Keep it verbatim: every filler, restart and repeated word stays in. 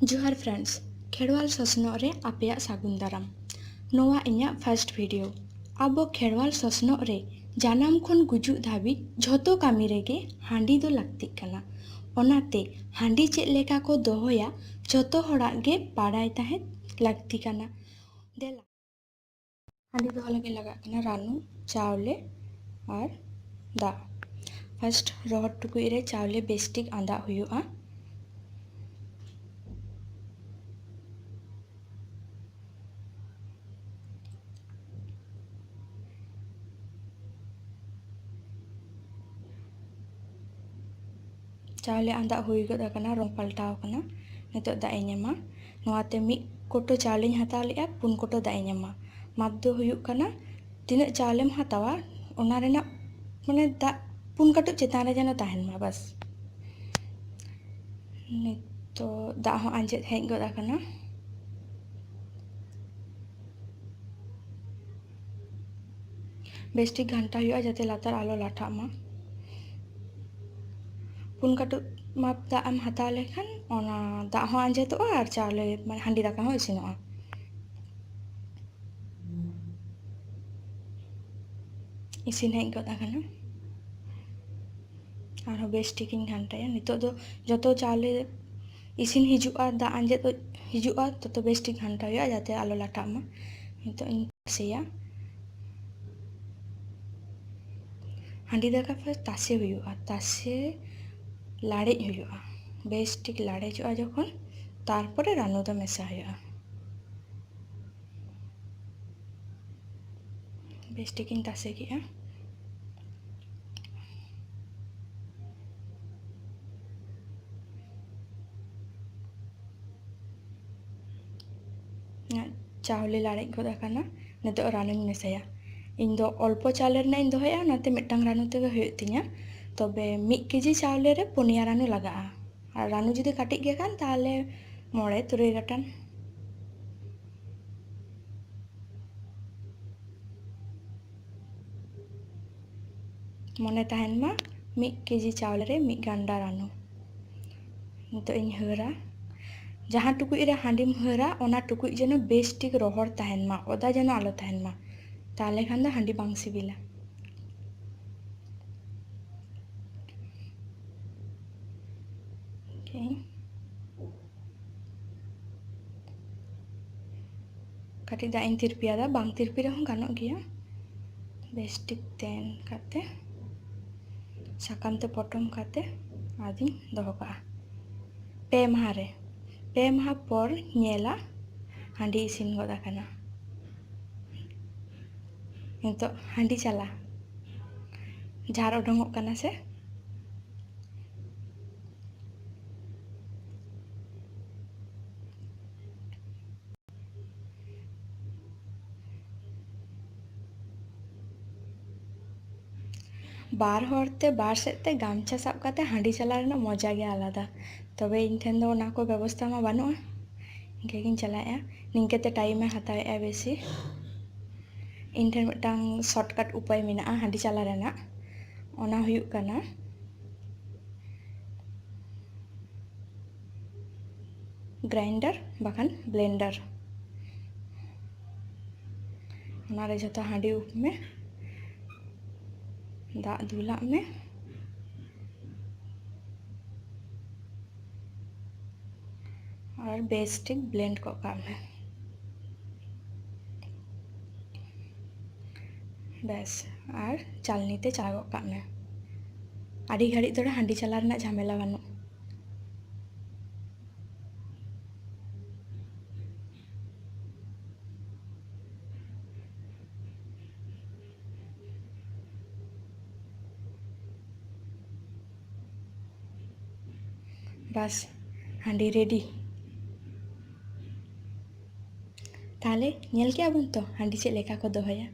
ᱡᱚᱦᱟᱨ friends, ᱠᱷᱮᱨᱣᱟᱞ ᱥᱚᱥᱱᱚᱜ ᱨᱮ ᱟᱯᱮᱭᱟᱜ ᱥᱟᱹᱜᱩᱱ ᱫᱟᱨᱟᱢ᱾ ᱱᱚᱣᱟ ᱤᱧᱟᱹᱜ first video᱾ ᱟᱵᱚ ᱠᱷᱮᱨᱣᱟᱞ ᱥᱚᱥᱱᱚᱜ ᱨᱮ ᱡᱟᱱᱟᱢ ᱠᱷᱚᱱ ᱜᱩᱡᱩᱜ ᱫᱷᱟᱹᱵᱤᱡ ᱡᱷᱚᱛᱚ ᱠᱟᱹᱢᱤ ᱨᱮᱜᱮ ᱦᱟᱺᱰᱤ ᱫᱚ ᱞᱟᱹᱠᱛᱤᱜ ᱠᱟᱱᱟ᱾ ᱚᱱᱟᱛᱮ ᱦᱟᱺᱰᱤ ᱪᱮᱫ ᱞᱮᱠᱟ ᱠᱚ ᱫᱚᱦᱚᱭᱟ, ᱡᱷᱚᱛᱚ ᱦᱚᱲᱟᱜ ᱜᱮ ᱵᱟᱲᱟᱭ ᱛᱟᱦᱮᱸ ᱞᱟᱹᱠᱛᱤ ᱠᱟᱱᱟ᱾ ᱫᱮᱞᱟ᱾ ᱦᱟᱺᱰᱤ ᱫᱚᱦᱚ ᱞᱟᱹᱜᱤᱫ ᱞᱟᱜᱟᱜ ᱠᱟᱱᱟ ᱨᱟᱱᱩ, ᱪᱟᱣᱞᱮ ᱟᱨ ᱫᱟᱜ᱾ First ᱨᱚᱦᱚᱲ ᱴᱩᱠᱩᱡ ᱨᱮ ᱪᱟᱣᱞᱮ ᱵᱮᱥ ᱴᱷᱤᱠ ᱟᱸᱫᱟᱜ ᱦᱩᱭᱩᱜᱼᱟ᱾ ᱪᱟᱣᱞᱮ ᱟᱸᱫᱟᱜ ᱦᱩᱭ ᱜᱚᱫ ᱟᱠᱟᱱᱟ, ᱨᱚᱝ ᱯᱟᱞᱴᱟᱣ ᱟᱠᱟᱱᱟ᱾ ᱱᱤᱛᱚᱜ ᱫᱟᱜ ᱤᱧ ᱮᱢᱟ᱾ ᱱᱚᱣᱟᱛᱮ ᱢᱤᱫ ᱠᱚᱴᱳ ᱪᱟᱣᱞᱮᱧ ᱦᱟᱛᱟᱣ ᱞᱮᱫᱼᱟ, ᱯᱩᱱ ᱠᱚᱴᱳ ᱫᱟᱜ ᱤᱧ ᱮᱢᱟ᱾ ᱢᱟᱯ ᱫᱚ ᱦᱩᱭᱩᱜ ᱠᱟᱱᱟ, ᱛᱤᱱᱟᱹᱜ ᱪᱟᱣᱞᱮᱢ ᱦᱟᱛᱟᱣᱟ, ᱚᱱᱟ ᱨᱮᱱᱟᱜ ᱢᱟᱱᱮ ᱫᱟᱜ ᱯᱩᱱ ᱠᱟᱹᱴᱩᱵ ᱪᱮᱛᱟᱱ ᱨᱮ ᱡᱮᱱᱚ ᱛᱟᱦᱮᱱ ᱢᱟ, ᱵᱟᱥ᱾ ᱱᱤᱛᱚᱜ ᱫᱟᱜ ᱦᱚᱸ ᱟᱸᱡᱮᱫ ᱦᱮᱡ ᱜᱚᱫ ᱟᱠᱟᱱᱟ᱾ ᱵᱮᱥ ᱴᱷᱤᱠ ᱜᱷᱟᱱᱴᱟ ᱦᱩᱭᱩᱜᱼᱟ, ᱡᱟᱛᱮ ᱞᱟᱛᱟᱨ ᱟᱞᱚ ᱞᱟᱴᱷᱟᱜ ᱢᱟ᱾ ᱯᱩᱱ ᱠᱟᱹᱴᱩᱵ ᱢᱟᱯ ᱫᱟᱜ ᱮᱢ ᱦᱟᱛᱟᱣ ᱞᱮᱠᱷᱟᱱ ᱚᱱᱟ ᱫᱟᱜ ᱦᱚᱸ ᱟᱸᱡᱮᱫᱚᱜᱼᱟ ᱟᱨ ᱪᱟᱣᱞᱮ, ᱢᱟᱱᱮ, ᱦᱟᱺᱰᱤ ᱫᱟᱠᱟ ᱦᱚᱸ ᱤᱥᱤᱱᱚᱜᱼᱟ᱾ ᱤᱥᱤᱱ ᱦᱮᱡ ᱜᱚᱫ ᱟᱠᱟᱱᱟ᱾ ᱟᱨᱦᱚᱸ ᱵᱮᱥ ᱴᱷᱤᱠᱤᱧ ᱜᱷᱟᱱᱴᱟᱭᱟ᱾ ᱱᱤᱛᱚᱜ ᱫᱚ ᱡᱚᱛᱚ ᱪᱟᱣᱞᱮ ᱤᱥᱤᱱ ᱦᱤᱡᱩᱜᱼᱟ, ᱫᱟᱜ ᱟᱸᱡᱮᱫ ᱦᱤᱡᱩᱜᱼᱟ, ᱛᱚᱛᱚ ᱵᱮᱥ ᱴᱷᱤᱠ ᱜᱷᱟᱱᱴᱟ ᱦᱩᱭᱩᱜᱼᱟ, ᱡᱟᱛᱮ ᱟᱞᱚ ᱞᱟᱴᱷᱟᱜ ᱢᱟ᱾ ᱱᱤᱛᱚᱜ ᱤᱧ ᱛᱟᱥᱮᱭᱟ᱾ ᱦᱟᱺᱰᱤ ᱫᱟᱠᱟ first ᱛᱟᱥᱮ ᱦᱩᱭᱩᱜᱼᱟ, ᱛᱟᱥᱮ ᱞᱟᱲᱮᱡ ᱦᱩᱭᱩᱜᱼᱟ᱾ ᱵᱮᱥ ᱴᱷᱤᱠ ᱞᱟᱲᱮᱡᱚᱜᱼᱟ ᱡᱚᱠᱷᱚᱱ, ᱛᱟᱨᱯᱚᱨᱮ ᱨᱟᱱᱩ ᱫᱚ ᱢᱮᱥᱟ ᱦᱩᱭᱩᱜᱼᱟ᱾ ᱵᱮᱥ ᱴᱷᱤᱠᱤᱧ ᱛᱟᱥᱮ ᱠᱮᱜᱼᱟ᱾ ᱪᱟᱣᱞᱮ ᱞᱟᱲᱮᱡ ᱜᱚᱫ ᱟᱠᱟᱱᱟ, ᱱᱤᱛᱚᱜ ᱨᱟᱱᱩᱧ ᱢᱮᱥᱟᱭᱟ᱾ ᱤᱧ ᱫᱚ ᱚᱞᱯᱚ ᱪᱟᱣᱞᱮ ᱨᱮᱱᱟᱜ ᱤᱧ ᱫᱚᱦᱚᱭᱟ, ᱚᱱᱟᱛᱮ ᱢᱤᱫᱴᱟᱝ ᱨᱟᱱᱩ ᱛᱮᱜᱮ ᱦᱩᱭᱩᱜ ᱛᱤᱧᱟ᱾ ᱛᱚᱵᱮ ᱢᱤᱫ ᱠᱮᱡᱤ ᱪᱟᱣᱞᱮ ᱨᱮ ᱯᱩᱱᱭᱟ ᱨᱟᱱᱩ ᱞᱟᱜᱟᱜᱼᱟ, ᱟᱨ ᱨᱟᱱᱩ ᱡᱩᱫᱤ ᱠᱟᱹᱴᱤᱡ ᱜᱮ ᱠᱷᱟᱱ, ᱛᱟᱦᱚᱞᱮ ᱢᱚᱬᱮ ᱛᱩᱨᱩᱭ ᱜᱚᱴᱟᱝ᱾ ᱢᱚᱱᱮ ᱛᱟᱦᱮᱱ ᱢᱟ, ᱢᱤᱫ ᱠᱮᱡᱤ ᱪᱟᱣᱞᱮ ᱨᱮ ᱢᱤᱫ ᱜᱟᱱᱰᱟ ᱨᱟᱱᱩ᱾ ᱱᱤᱛᱚᱜ ᱤᱧ ᱦᱟᱹᱨᱟ᱾ ᱡᱟᱦᱟᱸ ᱴᱩᱠᱩᱡ ᱨᱮ ᱦᱟᱺᱰᱤᱢ ᱦᱟᱹᱨᱟ, ᱚᱱᱟ ᱴᱩᱠᱩᱡ ᱡᱮᱱᱚ ᱵᱮᱥ ᱴᱷᱤᱠ ᱨᱚᱦᱚᱲ ᱛᱟᱦᱮᱱ ᱢᱟ, ᱚᱫᱟ ᱡᱮᱱᱚ ᱟᱞᱚ ᱛᱟᱦᱮᱱ ᱢᱟ, ᱛᱟᱦᱚᱞᱮ ᱠᱷᱟᱱ ᱫᱚ ᱦᱟᱺᱰᱤ ᱵᱟᱝ ᱥᱤᱵᱤᱞᱟ᱾ Okay. ᱠᱟᱹᱴᱤᱡ ᱫᱟᱜ ᱤᱧ ᱛᱤᱨᱯᱤᱭᱟᱫᱟ, ᱵᱟᱝ ᱛᱤᱨᱯᱤ ᱨᱮᱦᱚᱸ ᱜᱟᱱᱚᱜ ᱜᱮᱭᱟ᱾ ᱵᱮᱥ ᱴᱷᱤᱠ ᱛᱮᱱ ᱠᱟᱛᱮ ᱥᱟᱠᱟᱢ ᱛᱮ ᱯᱚᱴᱚᱢ ᱠᱟᱛᱮ ᱟᱫᱚᱧ ᱫᱚᱦᱚ ᱠᱟᱜᱼᱟ᱾ ᱯᱮ ᱢᱟᱦᱟ ᱨᱮ, ᱯᱮ ᱢᱟᱦᱟ ᱯᱚᱨ ᱧᱮᱞᱟ ᱦᱟᱺᱰᱤ ᱤᱥᱤᱱ ᱜᱚᱫ ᱟᱠᱟᱱᱟ᱾ ᱱᱤᱛᱚᱜ ᱦᱟᱺᱰᱤ ᱪᱟᱞᱟ ᱡᱷᱟᱨ ᱚᱰᱚᱝᱚᱜ ᱠᱟᱱᱟ ᱥᱮ? ᱵᱟᱨ ᱦᱚᱲ ᱛᱮ ᱵᱟᱨ ᱥᱮᱫ ᱛᱮ ᱜᱟᱢᱪᱷᱟ ᱥᱟᱵ ᱠᱟᱛᱮ ᱦᱟᱺᱰᱤ ᱪᱟᱞᱟᱣ ᱨᱮᱱᱟᱜ ᱢᱚᱡᱟ ᱜᱮ ᱟᱞᱟᱫᱟ᱾ ᱛᱚᱵᱮ ᱤᱧ ᱴᱷᱮᱱ ᱫᱚ ᱚᱱᱟ ᱠᱚ ᱵᱮᱵᱚᱥᱛᱟ ᱢᱟ ᱵᱟᱹᱱᱩᱜᱼᱟ᱾ ᱤᱱᱠᱟᱹ ᱜᱤᱧ ᱪᱟᱞᱟᱜᱼᱟ, ᱱᱤᱝᱠᱟᱹ ᱛᱮ ᱴᱟᱭᱤᱢᱮ ᱦᱟᱛᱟᱣᱮᱫᱼᱟ ᱵᱮᱥᱤ᱾ ᱤᱧ ᱴᱷᱮᱱ ᱢᱤᱫᱴᱟᱝ ᱥᱚᱨᱴᱠᱟᱴ ᱩᱯᱟᱹᱭ ᱢᱮᱱᱟᱜᱼᱟ ᱦᱟᱺᱰᱤ ᱪᱟᱞᱟᱣ ᱨᱮᱱᱟᱜ, ᱚᱱᱟ ᱦᱩᱭᱩᱜ ᱠᱟᱱᱟ ᱜᱨᱟᱭᱤᱱᱰᱟᱨ ᱵᱟᱠᱷᱟᱱ ᱵᱞᱮᱱᱰᱟᱨ᱾ ᱚᱱᱟᱨᱮ ᱡᱷᱚᱛᱚ ᱦᱟᱺᱰᱤ ᱩᱵ ᱢᱮ, ᱫᱟᱜ ᱫᱩᱞᱟᱜ ᱢᱮ ᱟᱨ ᱵᱮᱥ ᱴᱷᱤᱠ ᱵᱞᱮᱱᱰ ᱜᱚᱫ ᱠᱟᱜ ᱢᱮ᱾ ᱵᱮᱥ, ᱟᱨ ᱪᱟᱞᱱᱤ ᱛᱮ ᱪᱟ ᱜᱚᱫ ᱠᱟᱜ ᱢᱮ᱾ ᱟᱹᱰᱤ ᱜᱷᱟᱹᱲᱤᱡ ᱫᱚ ᱦᱟᱺᱰᱤ ᱪᱟᱞᱟᱣ ᱨᱮᱱᱟᱜ ᱡᱷᱟᱢᱮᱞᱟ ᱵᱟᱹᱱᱩᱜ᱾ ᱵᱟᱥ, ᱦᱟᱺᱰᱤ ᱨᱮᱰᱤ᱾ ᱛᱟᱦᱞᱮ ᱧᱮᱞ ᱠᱮᱜᱼᱟ ᱵᱚᱱ ᱛᱚ ᱦᱟᱺᱰᱤ ᱪᱮᱫ ᱞᱮᱠᱟ ᱠᱚ ᱫᱚᱦᱚᱭᱟ᱾